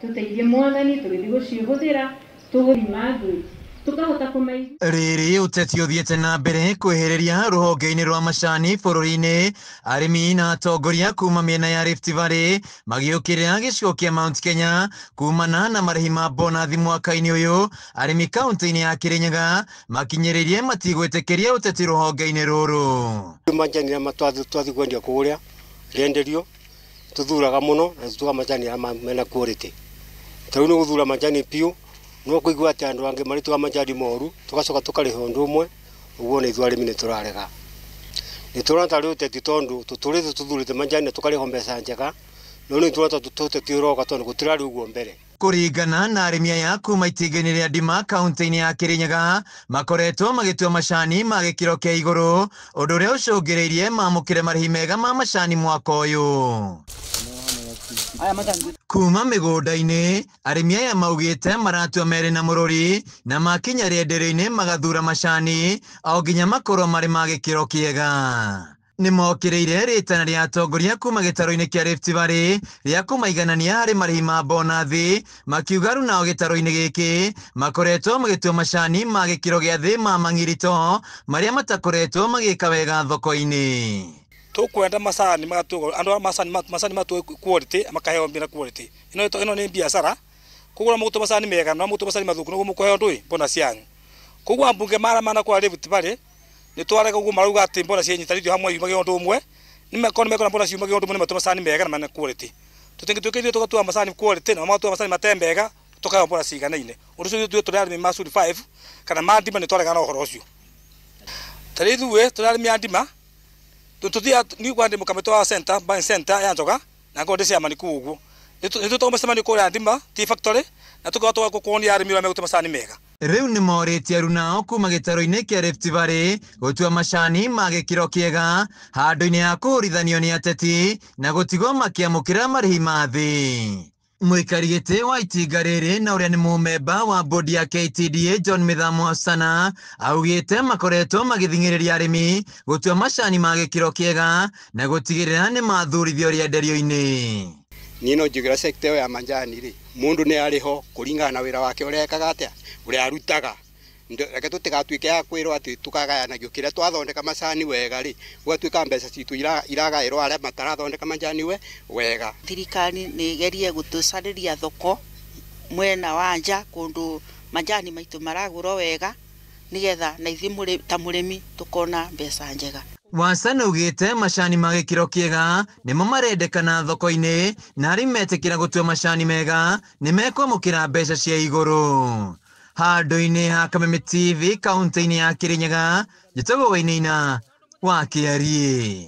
Tũteithie Mwathani tũgĩthiĩ gũcihũthĩra tũgũthima ngui tukahota kũmaiga. Rĩrĩ ũteti ũthiĩte na mbere kwĩhĩrĩria rũhonge-inĩ rwa macani bũrũri-inĩ, arĩmi na atongoria kuma mĩena ya Rift Valley magĩũkĩrĩra gĩcigo kĩa Mount Kenya kumana na marĩhi ma bonathi mwaka-inĩ ũyũ. Arĩmi kaunti-inĩ ya Kirinyaga makinyĩrĩirie matigwĩtĩkĩria ũteti rũhonge-inĩ rũrũ. Majani twathi kwendia kũrĩa rĩenderio tũthuraga mũno na tũtuaga majani mena quality. Ta rĩu nĩ gũthura majani piũ, no kũigua atĩ andũ angĩ marĩtuaga majani moru, tũgacoka tũkarĩha ũndũ ũmwe, ũguo nĩ ithuĩ arĩmi nĩ tũrarega. Nĩ tũrona tarĩ ũteti tondũ tũtũrĩte tũthurĩte majani na tũkarĩhwo mbeca njega, no nĩ tũrona ta ũteti ũroka tondũ gũtirarĩ ũguo mbere. Kũringana na arĩmi aya kuma itinga-inĩ rĩa Ndima kaunti-inĩ ya Kirinyaga, makoretwo magĩtua macani ma gĩkĩro kĩa igũrũ, ũndũ ũrĩa ũcũngĩrĩirie mamũkĩre marĩhi mega ma macani mwaka ũyũ. Kuma mĩgũnda-inĩ, arĩmi aya maugĩte maratua merĩ na mũrũri na makinya rĩenderio-inĩ magathura macani o nginya makorwo marĩ ma gĩkĩro kĩega. Nĩmokĩrĩire rĩtana rĩa atongoria kuma gĩtarũ-inĩ kĩa Rift Valley rĩa kũmaiganania harĩ marĩhi ma bonathi, makiuga rĩu nao gĩtarũ-inĩ gĩkĩ makoretwo magĩtua macani ma gĩkĩro gĩa thĩ ma mang'irito marĩa matakoretwo magĩka wega thoko-inĩ. Tũkwenda macani magatuo andũ a macani macani matuo quality makaheo mbina quality. Ĩno nĩ biacara, kũgũra mũgũtũ macani mega na mũgũtũ macani mathũku nĩguo mũkũheo ndũĩ bonus yanyu. Koguo ambunge mara kwa Rift Valley nĩ twarega ũguo marauga atĩ bonus inyitanĩtio hamwe yumagio ũndũ ũmwe, nĩ mekona mekona bonus yumagio ũndũ ũmwe nĩ matũ macani mega na mena quality. Tũtingĩtuĩka ithuĩ tũgatua macani quality na magatua macani mate mega tũkaheo bonus iganaine. Ũndũ ũcio ithuĩ tũrĩ arĩmi ma Suri 5 kana ma Ndima nĩ twaregana na ũhoro ũcio. Ta rĩu ithuĩ tũrĩ arĩmi a Ndima tũthiaga niĩ kwa ndĩ mũkamĩtĩ wa center, buying center ya Njoga na ngorwo ndĩ chairman kũu ũguo. Nĩ tũtwaga mũcemanio kũrĩa Ndima Tea Factory na tũkorwo tũgakũonia arĩmi ũrĩa megũtua macani mega. Rĩu nĩ morĩtie arunao kuma gĩtarũ-inĩ kĩa Rift Valley gũtua macani ma gĩkĩro kĩega handũ-inĩ ha kũhũrithanio nĩ ateti na gũtigwo makĩamũkĩra marĩhi ma thĩ. Mũikari gĩtĩ wa itinga rĩrĩ na ũrĩa nĩ mũmemba wa bodi ya KTDA John Mĩthamo Hasana augĩte makoretwo magĩthing'ĩrĩria arĩmi gũtua macani ma gĩkĩro kĩega na gũtigĩrĩra nĩ mathurithio rĩenderio-inĩ. Niĩ no njugĩra sector ĩyo ya majani rĩ, mũndũ nĩ arĩ ho kũringana na wĩra wake ũrĩa ekaga atĩa, ũrĩa arutaga. Reke tũtigatuĩke a kwĩrwo atĩ tũkagayanagio kĩrĩa twathondeka macani wega rĩ, gũgatuĩka mbeca citũ iragaĩrwo arĩa matarathondeka majani wega. Thirikari nĩ ĩgerie gũtũcarĩria thoko mwena wa nja kũndũ majani maitũ maragũrwo wega nĩgetha na ithuĩ ta mũrĩmi tũkona mbeca njega. Wasana augĩte macani ma gĩkĩro kĩega nĩmo marendekana thoko-inĩ na arĩmi metĩkĩra gũtua macani mega nĩ mekwamũkĩra mbeca cia igũrũ. Handũ-inĩ ha Kameme TV kaunti-inĩ ya Kirinyaga, njĩtagwo Wainaina wa Kĩariĩ.